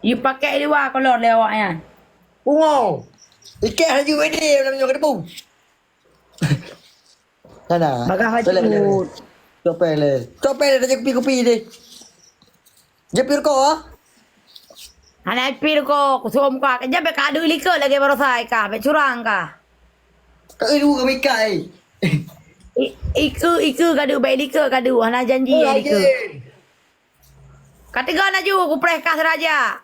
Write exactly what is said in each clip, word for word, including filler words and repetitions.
You pakai di luwa kolor lé awak nyan. Pungo. Ikat laju bedi dalam nyoe kedepu. Sana. Bagah haju. Copel lé. Copel lé tajak kupi-kupi deh. Jepir ko ah. Hana pil ko, kusum ka. Jangan bek kadu likot lagi barosa ka, bek curang ka. Ka lu kami kai. I-, iku, iku kadu, bek likot kadu, hana janji. Oh, lagi likot. Katiga laju, kupreh kah seraja.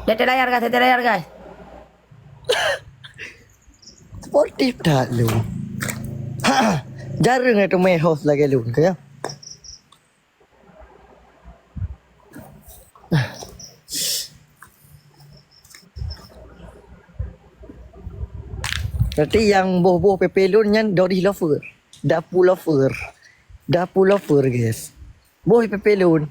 Tete layar, guys, tete layar, guys. Sportif that lu. Jarang itu main host lagi lu, ya. Berarti nyang boh-boh P P lôn nyan Dori Lover. Dapu Lover. Dapu Lover, guys. Boh P P lôn.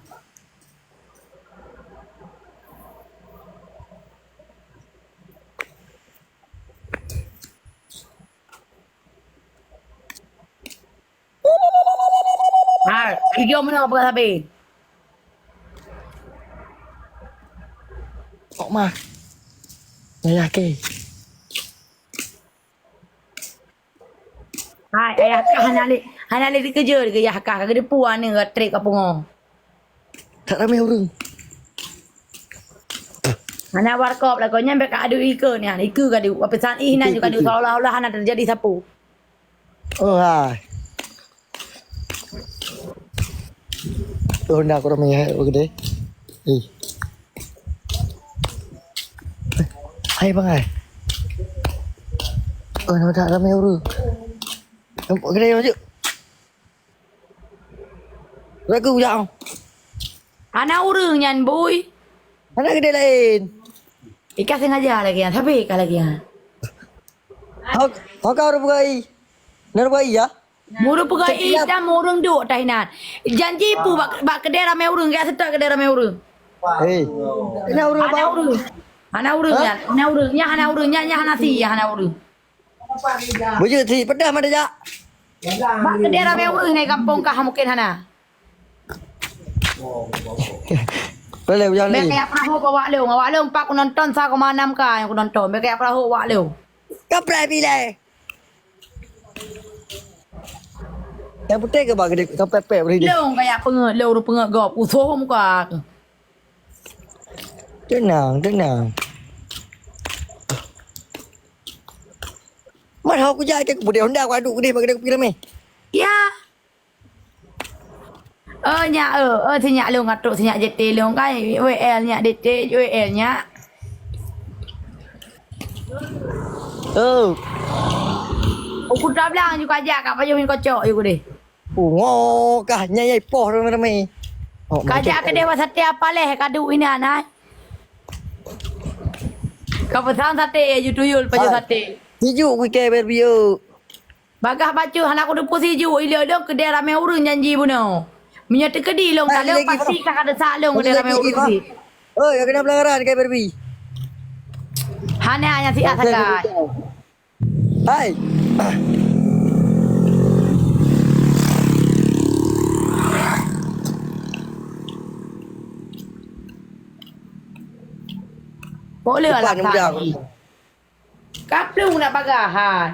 Ha, video mana apa sabe? Kok mah? Saya ke? Hai, ayah kah hana lé, hana lé dikeujot keu yah kah, ka geudepu aneuk ka trép ka pungo. That ramé ureueng. Hana warkop lagoe nyan bèk ka adu ikeue nyan, ikeue ka adu. Pesan ih nan juga adu seolah-olah hana terjadi sapeue. Oh, hai. Oh, ndak kurang minyak, oh, gede. Eh. Hai, bang, hai. Oh, nampak tak ramai ureueng? Nampak gede maju. Ragu jak. Hana ureueng nyan, bui. Hana gede laén. Ika sengaja lagi nyan, tapi ka lagi nyan. Hok, hok ka ureueng bukai. Nang bukai ya? Muru peugah itam ureueng duek tah inan. Janji pu bak, bak keudè ramè ureueng, geujak seutôt keudè ramè ureueng. Hei. Ina ureueng apa? Hana ureueng. Hana ureueng nyan, hana ureueng nyan, hana ureueng nyan, nyan hana si, nyan hana ureueng. Beujeuet si, peugah mada jak. Bak keudè ramè ureueng nyan gampông kah mungken hana. Boleh, boleh. Bèk kaya perahu keu awak lôn. Awak lôn empat ku nonton, sa koma enam K nyang ku nonton. Bèk kaya perahu awak lôn. Kapreh bilai. Nyang putih keu bak gede, sampai pek beri dia. Lôn kaya peungeut, lôn ureueng peungeut gob. Usoe muka aku. Tenang, tenang. Mana aku jak ke putih Honda, aku aduk gede bak gede kopi ramai. Ya. Oh, nyak, oh, oh, si nyak lôn ka trok, si nyak J T lôn kan, W L nyak D T, W L nyak. Oh. Uku tablang juga jak kat payung ni kocok je deh. Oh, ngo kah nyai poh ramai-ramai. Oh, kajak ke deh sate apa leh kadu inan ai. Ka pesan sate ya, ju tuyul pajoh sate. Tijuk wike berbio. Bagah bacut hana kuteupeu sijuek, ilée lôn keudè ramé ureueng janji bunoe. Meunyoe teukeudi lôn ka lôn pasti ka kadeusak lôn keudè ramé ureueng sit. Oi, ka kena pelanggaran, K B R B. Hana nyang siat sagai. Hai. Boleh lah. Kaplong nak bagah hai.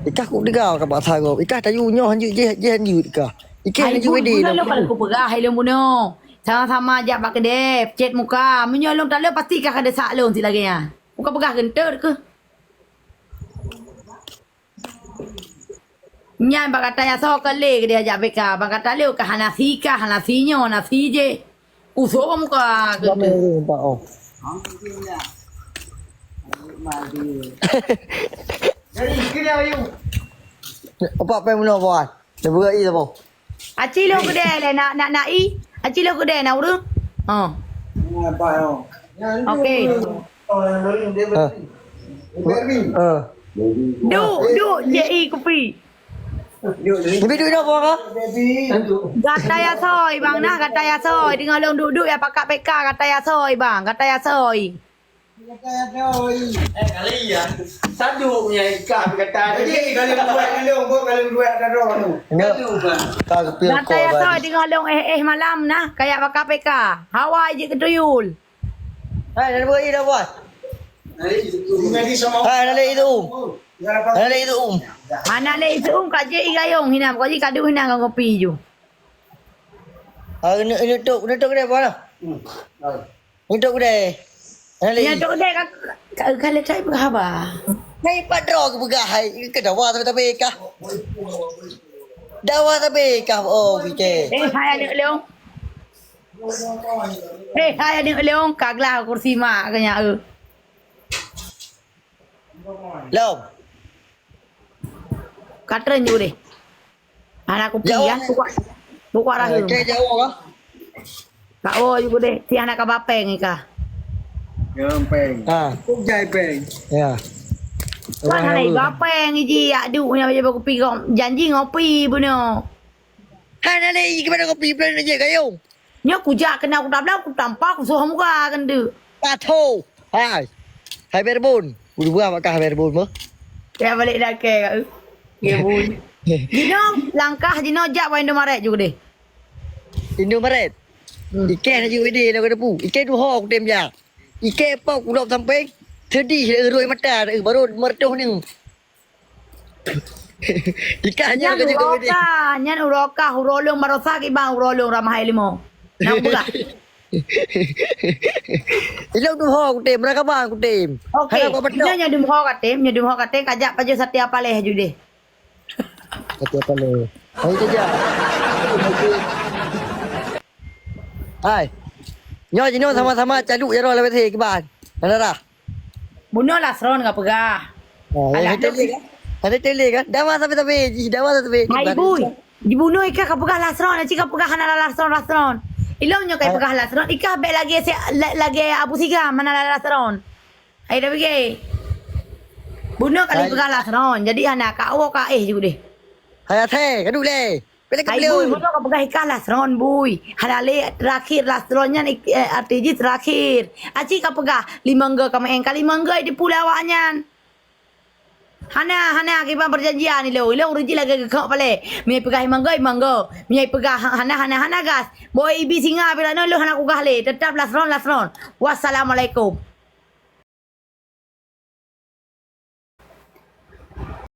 Ikah kuk degau ka bak sagob. Ikah tayu nyoh hanjeuet jih, jih hanjeuet ikah. Ikah hanjeuet bedi. Bunoe lôn kalau kupeugah hai lôn bunoe. Sama-sama jak bak keudè, cet muka. Meunyoe lôn taleueng pasti kah ka deusak lôn sit lagèe nyan. Bukan peugah geunteut keuh. Nyan bak gata nyang soe keu lé keudè jak B K. Bak gata lé ka hana si kah, hana si nyoe, hana si jih. Usoe muka keuh. Ramai ureueng, Pak, oh. Jadi, kena ayu. Empat pèng bunoe, Pak. Dia berai apa? Aci lôn keudè lé, nak, nak, nak i. Aci lôn keudè na ureueng. Ha. Apa, oh? Okey. Ha. Ha. Duek, duek, je i kupi. Tapi duek dah apa, Kak? Gata ya soi, bang, nah, gata ya soi. Teungoh lôn duek-duek ya pakat P K, gata ya soi, bang, gata ya soi. Eh, kali ya. Sadu punya ikan kata. Jadi, kalau buat, kalau buat, kalau buat, ada orang tu. Enggak. Sadu, Bang. Tak kepil. Gata kau ya tadi. Tau, tengok long eh, eh, malam nah, kayak bak K P K. Hawa je ke tuyul. Hai, dah buat, dah buat. Jadi sama. Hai, dah leh itu, Um. Dah leh itu, Um. Mana leh itu, Um, kat je i gayong hinam, kau je kadu hinam kau kopi ju. Ah, ini, ini tok, ini tok dia, apa lah? Hmm. Untuk kedai. Lagi. Untuk kedai ka, ka, ka le cai peugah haba. Hai, padro ke peugah hai. Ke dawa tapi kah? Dawa tapi kah? Oh, bike. Eh, hai aneuk leong. Eh, hai aneuk leong, ka glah kursi mak ke nyak, eh. Lom. Ka tren ju deh. Anak kupi ya, ya. Pokok, pokok rahim. Oke, jauh lah. Kak wo ju deh. Si anak ka bapeng ika. Ya, peng. Ha. Kok jai peng. Ya. Kan hana bapeng iji yak du nya baca kupi kok janji ngopi bunoe. Hana le iji kemana kopi bulan aja kayong. Nyoe kujak keunan kutablang, kutampa, kusoh muka keuneuk. Patho. Hai. Hai Berbun. Kudu buah makan hai Berbun mah. Ya balik dah ke kat. Ya bun. Jinoe langkah jinoe jak bak Indomaret ju deh. Indomaret. Hmm. Ikeh na ju deh nak depu. Ikeh duho kutem ja. Ikeh pok kulop sampeng. Sedih roi mata baru meretoh ni. Ikan nyan nyan ke juga uroe ka, nyan uroe ka, uroe lôn barosa kiban uroe lôn ramah ilmu. Nang peugah. Ilok duho kutem, meuraka bang kutem. Okey. Hana kau betul. Nyoe nyoe duho katem, nyoe duho katem kajak pajoh Satya Paleh ju deh. Satya Paleh. Hai tu je. Hai. Nyoe jinoe sama-sama caluk jaroe lewat he kiban. Hana dah. Bunoe Lasron ka peugah. Oh, alah, ada tele kan? Ada tele kan? Dawa sabe-sabe jih, dawa sabe. Hai bui. Dibunoe ika ka peugah Lasron, aci ka peugah hana Lasron, Lasron. Ilong nyoe ka peugah Lasron, ika bek lagèe se-, la-, lagèe Abu Sigam hana Lasron. Hai dah bege. Bunoe kali peugah Lasron, jadi hana ka awak ka eh ju deh. Hai Athe, ka duek lé. Hai bui, bunoe ka peugah ika Lasron bui. Hana lé terakhir Lasron nyan ik-, eh, arti jih terakhir. Aci ka peugah limong go ka meu'en ka limong go di pulau awaknyan. Hana, hana kiban perjanjian ilong. Ilong ureueng jih lagèe geukheun palé. Meunyo peugah limong go, limong go. Meunyo peugah ha-, hana, hana, hana gas. Boh ibi singa pih lanoe lôn hana kugah lé. Tetap Lasron, Lasron. Wassalamualaikum.